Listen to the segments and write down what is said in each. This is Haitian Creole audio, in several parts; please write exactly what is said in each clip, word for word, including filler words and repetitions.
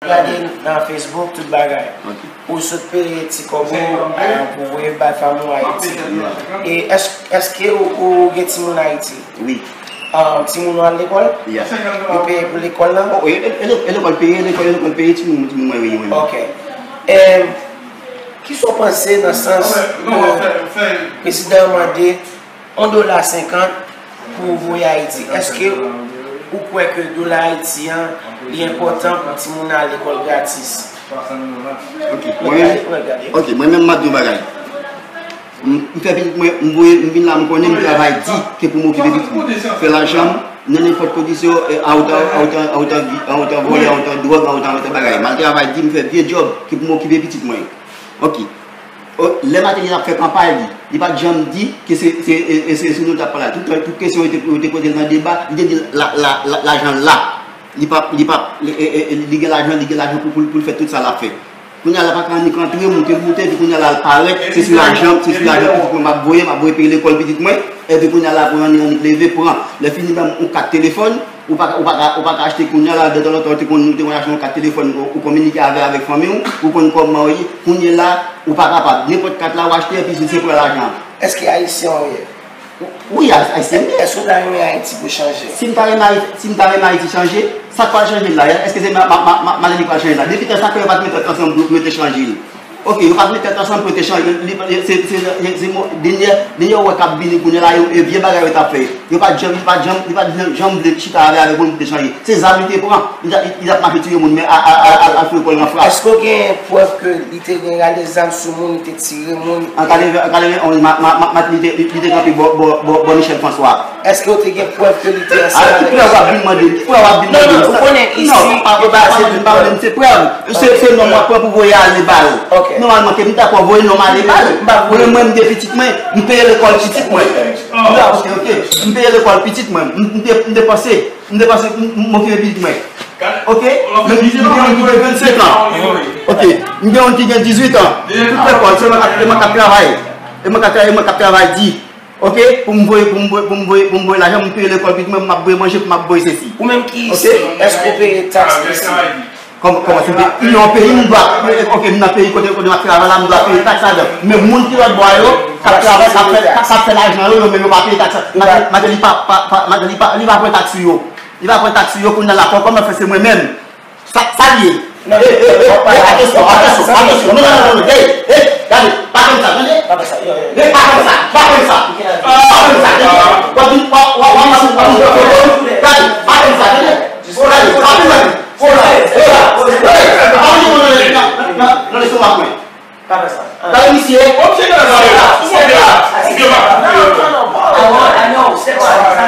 Gade nan Facebook, tout bagay. Ou sot peye ti kòb ou, ah, pou voye bay fanmi w Ayiti. E èske, èske ou, ou gen timoun Ayiti? Wi. Ah, timoun ou al lekòl? Yo peye pou lekòl la? E lekòl peye, lekòl, lekòl peye, timoun, timoun mwen, wi, mwen. Ok. Em, kisa w panse nan sans ke prezidan an mande yon dola senkant pou voye Ayiti? Èske ou kwè ke dola Ayiti an li enpòtan pou timoun nan al lekòl gratis? Ok, mwen menm, ok, mwen menm m ap di yon bagay. M fè pitit mwen, m voye, m vin la, m konnen m travay di ke pou m okipe pitit mwen. Fè lajan m nan nenpòt kondisyon, a wotè, a wotè, a wotè, a wotè vòlè, a wotè dwòg, a wotè, a wotè bagay. M al travay di, m fè vye djòb ke pou m okipe pitit mwen. Ok. Lè Martelly t ap fè kanpay li, li pa t janm di ke se, se, se, se nou t ap pale. Tout, tout kesyon yo te, yo te poze l nan deba, li te di la, la, la, lajan la. Li p ap, li p ap, li, e, e, li gen lajan, li gen lajan pou, pou, pou l fè tout sa l ap fè. Kounye a la pa ka annik antre, moute, moute, epi kounye a la l parèt, se sou lajan, se sou lajan pitit mwen m ap voye, m ap voye peye lekòl pitit mwen, epi kounye a la pou annik, annik leve, pran. Lè fini ban m yon kat telefòn, ou pa, ou pa ka, ou pa ka achte kounye a la, detanlòtan ou te konn, ou te konn achte yon kat telefòn, ou, ou kominike avè, avèk fanmi w, ou konn kòman w ye, kounye a la, ou pa kapab. Nenpòt kat la ou achte, epi se, se pran lajan. Èske ayisyen w ye? Wi, Ayisyen m ye. Èske w ta renmen Ayiti pou chanje? Si m ta renmen Ayiti, si m ta renmen Ayiti chanje, sa k pral chanje l la? Èske se Martelly k pral chanje l la? Depi tan sa fè yo pa t met tèt ansanm pou yo te chanje l. Ok, yo pa t met tèt ansanm pou yo te chanje l. Se, se, se, se dènyè, dènyè ou wè k ap vini kounye a la, e vye bagay yo t ap fè. Yo pa t janm, yo pa t janm, yo pa t janm vle chita avè, avè pou yo te chanje. Se zam li te pran. Li t ap, li t ap mache tiye moun, men a, a, a, a, al foure kò l nan frap. Èske w gen prèv ke li te gen rale zam sou moun, li te tire moun? An katreven, an katreven onz, ma, ma, ma, Martelly te, li, li te kanpe bò, bò, bò, bò Michel François. Èske w te gen prèv ke li te ansanm avèk Michel? A, ki prèv w ap vin mande m? Ki prèv w ap vin mande m? Non, non, ou konnen isi, yo pa se moun. Non, pa, pa, pa, pa, pa, pa, se prèv. Se, se nonm w ap pran pou voye ale ba yo. Ok. Nòmalman, ke m dakò voye nonm ale ba yo. M pa voye. Mwen, mwen, m gen pitit mwen, m peye lekòl pitit mwen. Ah, ok, ok. M peye lekòl pitit mwen. M, m de-, m depanse. M depanse, m, m okipe pitit mwen. Ok? Men m gen youn ki gen vennsenk an. Ok? M gen youn ki gen dizuit an. Tout lekòl, se mwen k ap, se mwen k ap travay. E mwen k ap travay, e mwen k ap travay di. Ok? Pou m voye, pou m voye, pou m voye, pou m voye lajan, pou m peye lekòl pitit mwen, pou m ap voye manje, pou m ap voye sesi. Ou menm ki isi, èske w peye taks isi? Kòman, kòman se peye? Nan yon peyi, m dwa, ok, m nan peyi kote, kote m ap travay la, m dwa peye taks ladan. Men moun ki lòtbò a yo, k ap travay, k ap fè, k ap fè lajan yo, yo menm yo pa peye taks. Martelly, Martelly pa, pa, pa, Martelly pa, li pa pran taks sou yo. Li pa pran taks sou yo, kounye a la, kò-, kòman fè se mwen menm? Sa, sa l ye? Ey, ey, ey, ey, atansyon, atansyon, atansyon. Non, non, non, non, non, ey, ey, gade, pa fè m sa, tande? Pa fè sa, yo, yo. Ey, pa fè m sa, pa fè m sa. Pa fè m sa, tande? W ap vin, w ap, w ap, w ap, w ap vin pran foto m, gade, pa fè m sa, tande? Gade, pa fè m sa. Gade, gade, gade, pa vin pran nan, nan, nan, nan lestomak mwen. Pa fè sa. Gade misye. Obje nan la. Se pa, se pa. Non, non, non, non. I know, I know. Se pa, se pa,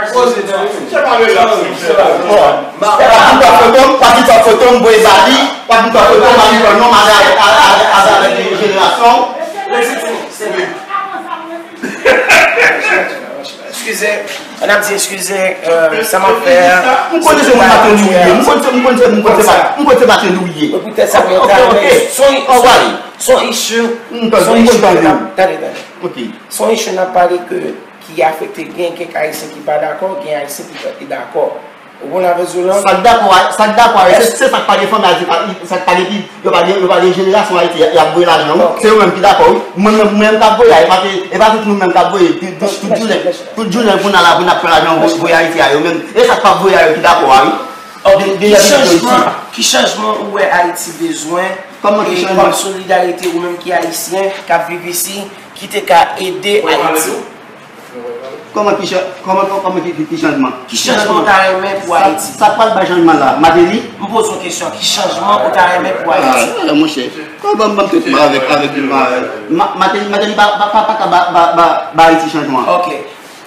se pa. Misye pa relax, misye pa relax. W ap vin pran foto m, w ap vin pran foto m, voye ba li, w ap vin pran foto m, w ap vin pran non m avè, avè, avè, avè jenerasyon. Listen to me, listen to me. Eskize, ann ap di eskize, euh, sa m ap fè a. M konnen se moun Mateli ou ye, m konn se, m konn se, m konn se, m konn se Mateli ou ye. Poutèt sa mwen ta renmen, se yon, se yon issue, se yon issue n ap, tande, tande. Se yon issue n ap pale ke, ki afekte, gen kèk Ayisyen ki pa dakò, gen Ayisyen ki, ki dakò. Ou konn sa m vle di w lan? Sa k dakò a, sa k dakò a, se, se sa k pa gen fanmi Ayiti, sa k pa gen, yo pa gen, yo pa gen jenerasyon Ayiti, y ap voye lajan, wi. Se yo menm ki dakò, wi. Mwen menm, mwen menm k ap voye a, e pa ke, e pa tout moun menm k ap voye, tout, tout, tout jounen, tout jounen pou n al la, pou n ap pran lajan, voye, voye Ayiti a, yo menm, e sa k p ap voye a, yo ki dakò a, wi. Ok, ki chanjman, ki chanjman ou wè Ayiti bezwen, e kòm solidarite ou menm ki Ayisyen, k ap viv isi, ki te ka ede Ayiti? Kòman ki chan-, kòman, kòman, kòman ki, ki, ki chanjman? Ki chanjman w ta renmen pou Ayiti? Sa, sa k pral bay chanjman la? Mateli? M poze w kesyon, ki chanjman ou ta renmen pou Ayiti? Ah, monchè, ban m, ban m tretman avèk, avèk, ma-, Mateli, Mateli pa, pa, pa, pa ka ba, ba, ba, ba Ayiti chanjman. Ok.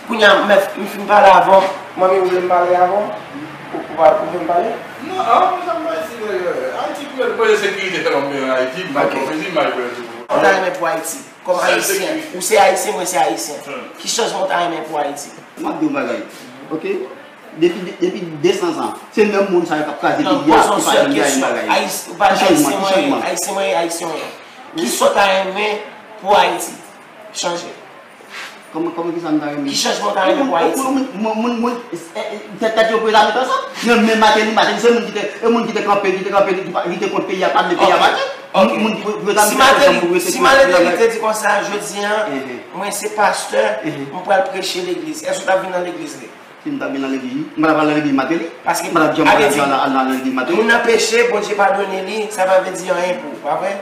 Kounye a, m, m fin pale avè w. Manmi, ou vle m pale avè w? Ou, ou pa, ou vle m pale? Non, ah, sa m pa di, euh, Ayiti, pou, pou ensekirite tèlman gen an Ayiti, m pa konn, m pa konn. Ou ta renmen pou Ayiti? Kòm Ayisyen, ou se Ayisyen, mwen se Ayisyen. Ki chanjman w ta renmen pou Ayiti? M ap di w yon bagay, ok? Depi, depi de san zan, se menm moun sa yo k ap kraze peyi a, ki pa janm gade bagay. Ki chanjman, ki chanjman? Ayisyen mwen ye, Ayisyen mwen ye. Kisa w ta renmen pou Ayiti chanje? Kòman, kòman ki sa m ta renmen? Ki chanjman w ta renmen pou Ayiti? Moun, moun, moun, moun, eh, eh, tèt, tèt yo pou yo ta met ansanm. Yo renmen Martelly, Martelly se moun ki te, e moun ki te kanpe, ki te kanpe, ki pa, ki te kont peyi a, pa vle peyi a mache. Moun, moun pou, pou yo ta met ansanm pou yo te. Si Martelly te di konsa, jodi a, mwen se pastè, mwen pral preche legliz. Èske w t ap vin nan legliz li? Si m t ap vin nan legliz li, m pa t ap al nan legliz Martelly. Paske, m pa t ap janm, m pa t ap janm al, al nan legliz Martelly. Moun nan peche, Bondye padone li, sa pa vle di anyen pou ou, pa vre?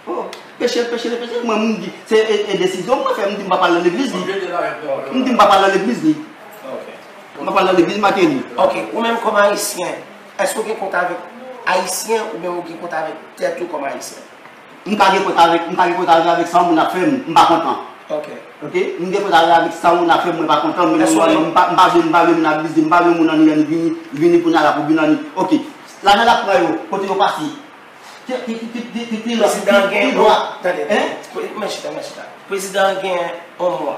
Oh, peche, peche, peche. Mwen, m di, se e, e desizyon mwen fè, m di m p ap al nan legliz li. M di m p ap al nan legliz li. M p ap al nan legliz Martelly. Ok, ou menm kòm Ayisyen, èske w gen kont avèk Ayisyen oubyen ou gen kont avèk tèt ou kòm Ayisyen? M ka gen kont avèk, m ka gen kont avèk, avèk sa yon moun ap fè m, m pa kontan. Ok. Ok? M gen kont avèk, avèk sa yon moun ap fè m, mwen pa kontan, men m pa, m pa vle, m pa vle moun ap vize, m pa vle moun anni, anni vini, vini pou n al ap vin anni. Ok. Lajan l ap pran yo, kote yo pase? Ki, ki, ki, ki, ki, ki, ki, ki, ki, ki lwa? Prezidan gen, tande, tande. Hein? Pre-, men chita, men chita. Prezidan an gen yon mwa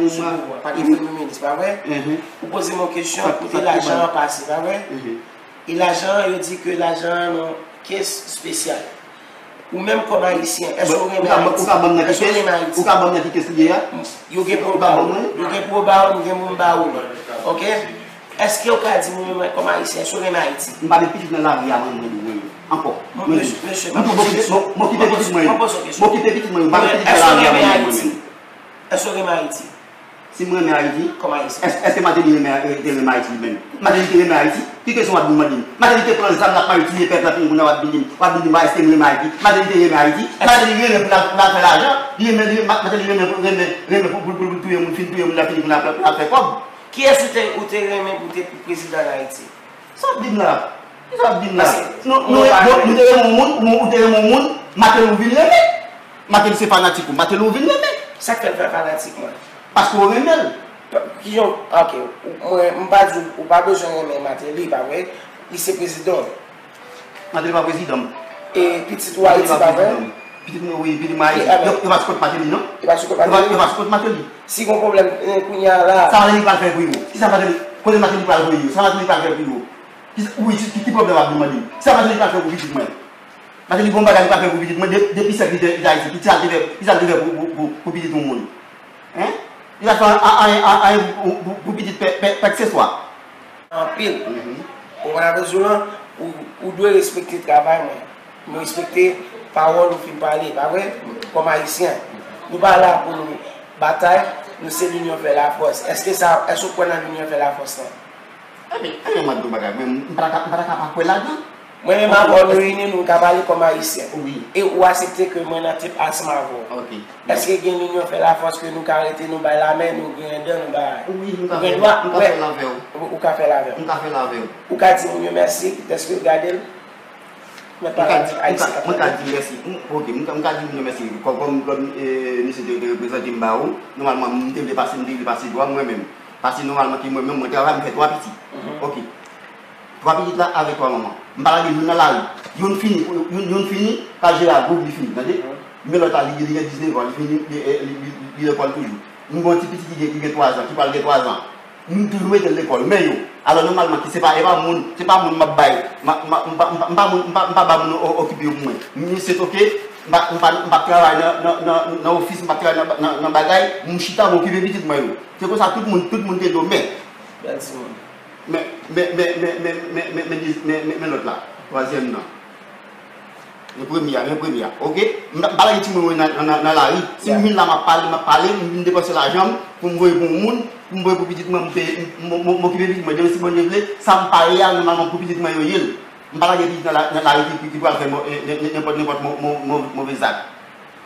sou pouvwa. Pa gen premye minis, pa vre? Ou poze m yon kesyon, kote lajan an pase, pa vre? E lajan an, yo di ke lajan an nan kes espesyal. Ou menm kòm Ayisyen, èske w renmen Ayiti? Ou ka ban m nan ki kes? Ou ka ban m nan ki kes li ye a? Yo gen pou yo ba ou. Yo gen pou yo ba ou, nou gen pou nou ba ou. Ok? Èske w ka di mwen menm kòm Ayisyen, èske w renmen Ayiti? M pa met pitit nan lari a mwen menm, mwen menm. Ankò. Mwen menm. Mesye, mesye, m ap poze yon kesyon. M okipe pitit mwen yo. M ap poze yon kesyon. M okipe pitit mwen yo. M pa met pitit nan lari a mwen menm, mwen menm. Èske w renmen Ayiti? Si m renmen Ayiti, kòm Ayisyen, èske, èske Martelly renmen, te renmen Ayiti li menm? Martelly te renmen Ayiti? Ki kesyon w ap vin mande m? Martelly te pran zam l ap mare tiye pèp la, fini kounye a w ap vin di m, w ap vin di m, èske m renmen Ayiti? Martelly te renmen Ayiti? Martelly renmen pou l al, pou l al fè lajan, li renmen, li, Ma-, Martelly renmen, renmen, renmen pou, pou, pou, pou touye moun, fin touye moun la, fini kounye a pou l al fè kòb. Kiyès ou te, ou te renmen pou te prezidan an Ayiti? Sa w ap di m la? Ki sa w ap di m la? Nou, nou, nou, nou te renmen yon moun, ou, ou te renmen yon moun, Martelly ou vin renmen. Martelly se fanatik ou, Martelly ou vin renmen. Sa k fè l fè fanatik mwen? Paske w renmen l. Kijan, ok, ou, mwen, m pa di w, ou pa bezwen renmen Martelly, pa vre? Li se prezidan w. Martelly pa prezidan m. E pitit ou Ayiti, pa vre? Pitit mwen, wi, pitit mwen Ayiti. Yo, yo pa sou kont Martelly, non? Yo pa sou kont Martelly? Yo pa sou kont Martelly. Si gon pwoblèm, eh, kounye a la. Sa Martelly pral fè pou yo? Kisa Martelly, kote Martelly pral voye yo? Sa Martelly pral fè pou yo? Ki, wi, ki, ki, ki pwoblèm w ap vin mande m? Sa Martelly pral fè pou pitit mwen? Martelly gon bagay li pral fè pou pitit mwen de, depi sèk li te, li te Ayiti. Ki sa l te fè, ki sa l te fè pou, pou, pou, pou pitit yon moun? Hein? Li pa fè an, an, an, an, anyen pou, pou, pou pitit pè, pè, pèkseswa. Anpil. Ou konprann sa m di w lan? Ou, ou dwe respekte travay mwen. Mwen respekte pawòl ou fin pale, pa vre? Kòm Ayisyen, nou pa la pou nou batay, nou se linyon fè lafòs. Èske sa, èske w kwè nan linyon fè lafòs lan? Enben, enben, m ap di w bagay, mwen, m pa ta ka, m pa ta ka pa kwè ladan. Mwen menm avè w, nou ini, nou ka pale kòm Ayisyen. Wi. E ou aksepte ke mwen nan tip ansanm avè w. Ok. Èske gen linyon fè lafòs ke nou ka rete, nou bay lamen, nou griyen dan, nou bay. Wi, m ka fè, m ka fè l avè w. Ou, ou ka fè l avè m. M ka fè l avè w. Ou ka di moun yo mèsi dèske yo gade l. Mwen ka di, mwen ka, mwen ka di mèsi. M, ok, m ka, m ka di moun yo mèsi. Kòm, kòm, kòm, eh, misye te, te reprezante m ba ou, nòmalman, m te vle pase, m te vle pase dwa mwen menm. Paske nòmalman, ke mwen menm, mwen travay, m fè twa pitit. Ok. Twa pitit la avèk twa manman. M pa lage youn nan lari. Youn fini, youn, youn fini, pa jere a gwo, li fini, tande? Men lòt la, li, li gen diznèf an, li fini, li, li, li, li lekòl toujou. M gen yon ti pitit ki gen, ki gen twa zan, ki pral gen twa zan. M toujou mete l lekòl, men yo. Alò, nòmalman, ki se pa, e pa moun, se pa moun m ap bay, m a, m a, m pa, m pa, m pa moun, m pa, m pa ba moun o, o, okipe yo pou mwen. M se toke, m pa, m pa, m pa travay nan, nan, nan, nan ofis, m pa travay nan, nan, nan bagay, m chita, m okipe pitit mwen yo. Se konsa tout moun, tout moun te do, men. Bèl timoun. Men, men, men lòt la, twazyèm nan. Men premye a, men premye a, ok? M pa lage timoun mwen nan, nan, nan, nan lari. Si m vin la, m ap pale, m ap pale, m vin depanse lajan m pou m voye pou yon moun, pou m voye pou pitit mwen, m peye, m, m, m, m okipe pitit mwen. Demen si Bondye vle, sa m pare a, nòmalman pou pitit mwen yo ye l. M pa lage pitit nan la, nan lari ki, ki, ki pral fè mo-, eh, nen-, nen-, nenpòt, nenpòt mo-, mo-, mo-, move zak.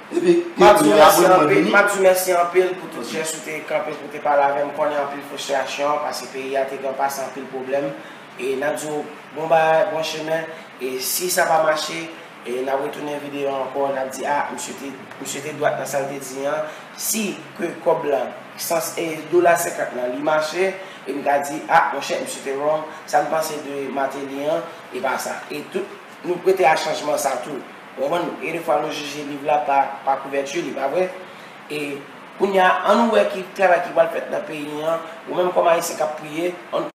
Epi, m ap di w mèsi anpil, m ap di w mèsi anpil pou tout jès ou te kanpe pou te pale avè m. M konnen anpil fristrasyon, paske peyi a te gen pase anpil pwoblèm. E n ap di w bon bagay, bon chemen. E si sa pa mache, e n ap retounen videyo a ankò, n ap di, a, misye te, misye te dwat nan sa l te di an. Si ke kòb la, san, e, dola senkant lan, li mache, e m ka di, a, monchè, misye te wrong, sa n panse de Martelly an, e pa sa. E tout, nou prete a chanjman sa tou. Ou konprann? E defwa nou jije liv la pa, pa kouvèti li, pa vre? E kounye a, ann wè ki travay ki pral fèt nan peyi an, ou menm kòm Ayisyen k ap priye, ann